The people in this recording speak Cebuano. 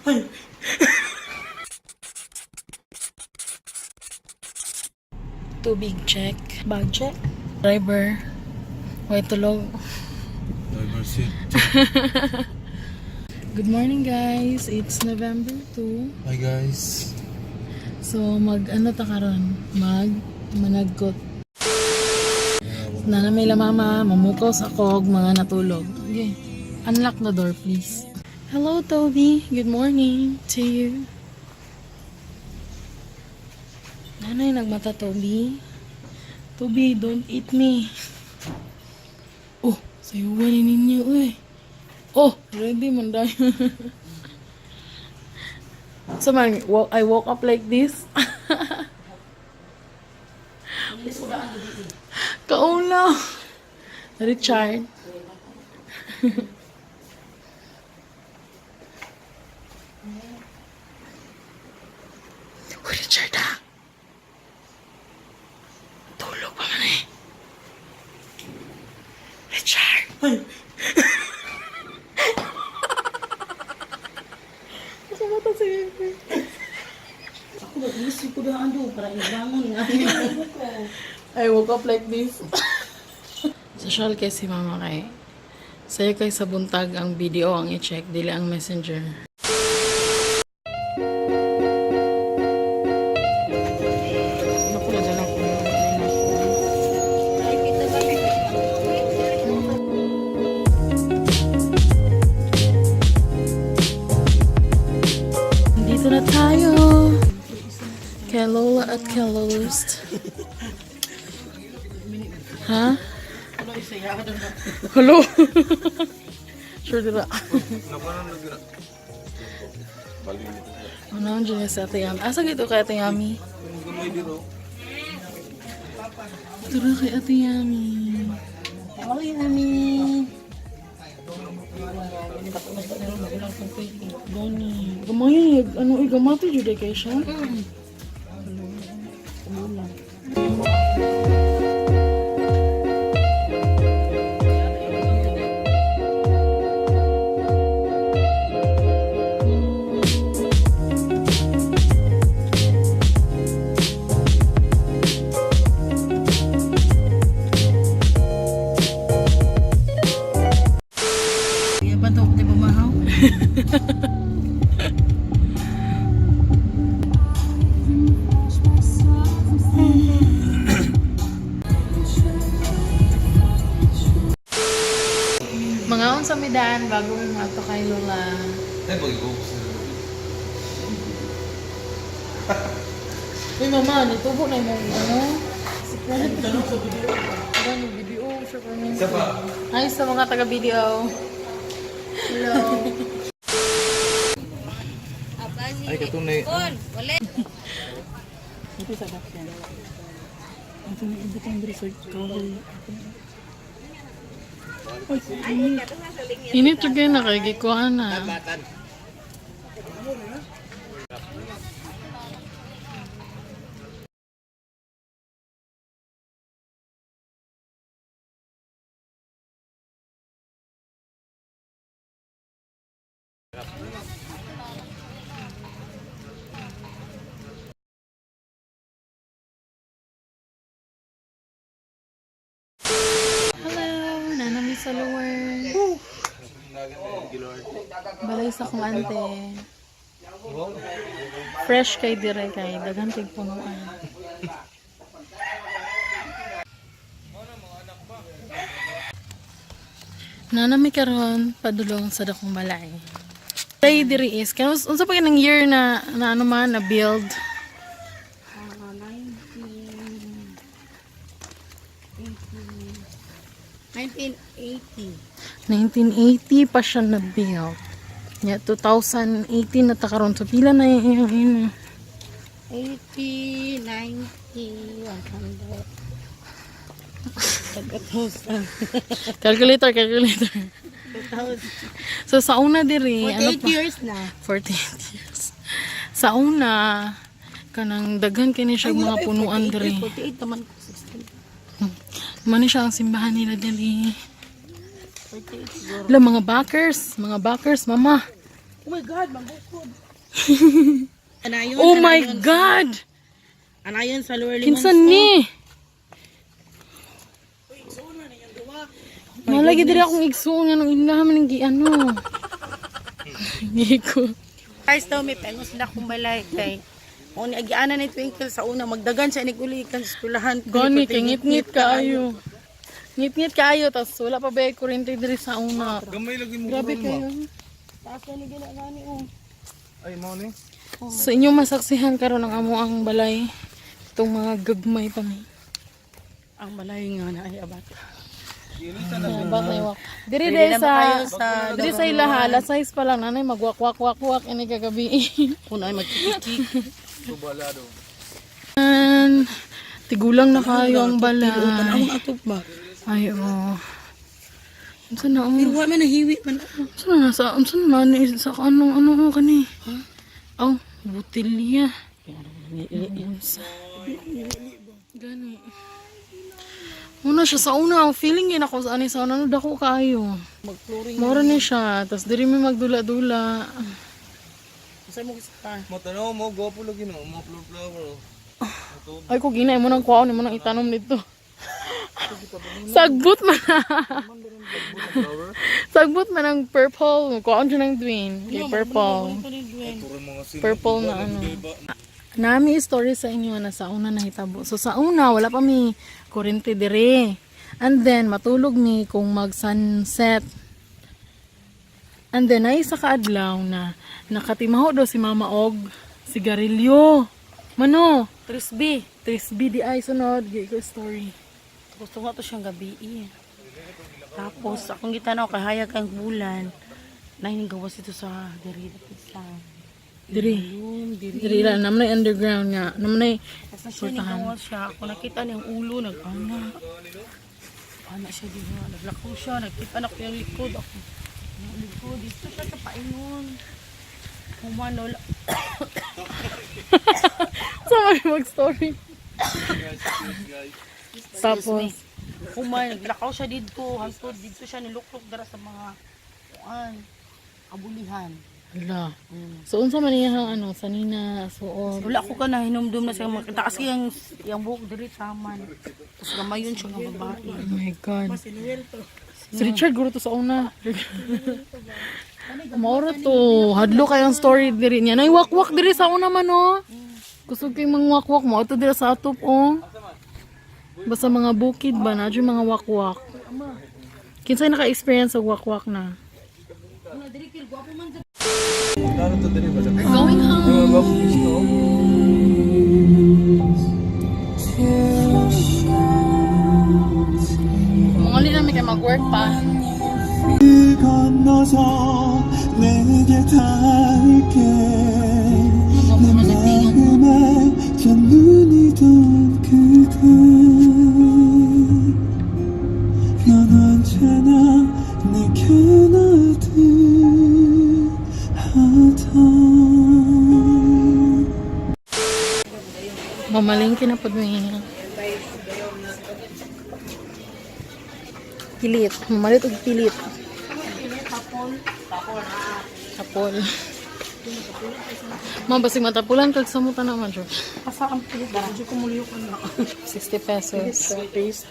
Ay. Tubig check. Bag check. Driver. Way tulog. Driver seat. Good morning, guys. It's November 2. Hi, guys. So mag ano ta karon? Mag managkot. Nana may la mama, mamukaw sa kog mga natulog. Okay. Unlock the door, please. Hello, Toby. Good morning to you. Nanay, nagmata, Toby. Toby, don't eat me. Oh, sayuan ni ninyo, eh. Oh, ready man dayon. So man, I woke up like this. Kaulaw. Richard. Uy, Richard ah. Tulog pa man eh. Richard. Ay. Nakamata si Bebe. Ako ba, isip ko daan do para ibangon nga. I woke up like this. Social kay si mama kay. Sayo kay sa buntag ang video ang i-check, dili ang Messenger. Naku, nadala ko. Dito na tayo. Kay Lola at kay Lolost. Ha? Hello? Sure dira. Ano ang dyan sa Ate Yami? Asa gito kay Ate Yami? Tara kay Ate Yami. Hello, Yami. Gani. Gamay, ano, eh, gamati jud kay siya. Iya ba to, di ba mahaw? Mga unsa mi daan bago mi maadto kay Lola. Ay, pag Uy mama, nitubo na imong ano? Sa video. Ano video siya pa. Isa pa. Hi sa mga taga video. Hello. Ay, katunay. Ito sa dakyan. Ito na ibutang diri sa kahoy. Init jud na kay gikuha na. Hello, nanami sa lower. Balay sa akong ante. Fresh kay dire kay daghan kay punuan. Nanami karon padulong sa dakong balay. Tay diri is kaya unsa pa kanang year na na ano man na build? 1980. 1980 pa siya na build. Yeah, 2018 na ta karon. So pila na yung ina. 80, 90, 100. Tag-1,000. Calculator, calculator. 2,000. So sa una diri, ano 48 pa? years na. 48 years. Sa una, kanang daghan kini siya mga punuan diri. 48 naman ko. 16. Mano siya ang simbahan nila diri. 48 siguro. Wala, mga backers, mama. Oh my God, mabukod. Anayon, Oh my anayon. God! Anayon sa Lower Kinsa Limon. ni? Nalagi diri akong igsuon nga nung ilaha man ang gi-ano. Giko. Guys daw may pengos na akong balay kay Mo ni agianan ni Twinkle sa una magdagan siya ni uli kan sa eskwelahan. Gani kay ngit-ngit kaayo. Ngit-ngit kaayo tas wala pa ba kuryente diri sa una. Gamay lagi mo. Grabe kayo. Taas na ni gina gani oh. Ay, mao ni. So inyong masaksihan karon ang amo ang balay. Itong mga gagmay pa mi. Ang balay nga na ay abat. Abat na iwak. Diri Pwede diri na ba sa kayo sa diri sa ilaha, alas 6 pa lang nanay magwak wak wak wak ini kagabi. Kung ay magkikik. Tubalado. And tigulang na kayo ang balay. Ang atop ba? Ay, oh. Unsa na, oh. Pero wa man nahiwi man. Unsa na nasa, unsa na nani sa ano, ano, ano kani? Oh, butilya. Unsa? Gani. Una siya sa una, ang feeling yun ako sa ani sa una, ano, dako kaayo. Mag-flooring. Mora ni siya, tas diri mi magdula-dula. Sa mo sa Matanaw mo, gwapo lagi no. Mga flower flower. Oh. Ay, ko gina, mo nang kuwaon, mo nang itanom nito. Sagbot man na. Sagbot man ang purple. Kuwaon siya ng Dwayne. Okay, purple. Puro mga sin. Purple na ano. Nami story sa inyo na sa una nahitabo. So sa una, wala pa mi kurente dire. And then, matulog mi kung mag sunset. And then, ay sa kaadlaw na nakatimaho daw si Mama og sigarilyo. Mano, 3B. 3B di ay sunod. Gi ko story. Gusto ko to siyang gabi eh. Tapos akong gitanaw kahayag ang bulan. Nahiningawas ito sa diri dapit sa Diri. room diri. Diri lang naman ay underground nga. Naman ay Tapos na siya nigawas siya. Ako nakita niyang ulo nag-ana. Ana siya di ba? Naglakaw siya, nakita na ko yung likod ako. Yung likod dito siya sa paingon. Human wala. sa may mag-story. Tapos, Human naglakaw siya dito, hangtod dito siya niluklok dara sa mga kuan abulihan. ala. So unsa man niya ang ano sanina suot. Wala ko ka na hinumdum na siya makita kasi yung yung buhok diri taman. Tapos gamayon siya nga babae. Oh my God. Si Richard guro to sa una. Mauro to. Hadlo kayong story diri niya. Nay wakwak diri sa una man oh. Kusog kay mga wakwak mo ato diri sa atop oh. Basta mga bukid ba na mga wakwak. Kinsay naka-experience og wakwak na? Lalo to diri ba? Going home. Mga gwapo gusto. Manguli namin kay mag-work pa. 건너서 내게 닿을게 내 마음에 첫눈이 던 그대 넌 언제나 내게 나듯하다. Mamalingki na pod mi. Pilit. Mamalit og pilit. Tapol. Ma'am, basig matapulan kag samutan naman, sure. Asa ang pilit dara. Medyo kumulyo ko na. 60 pesos. Paste.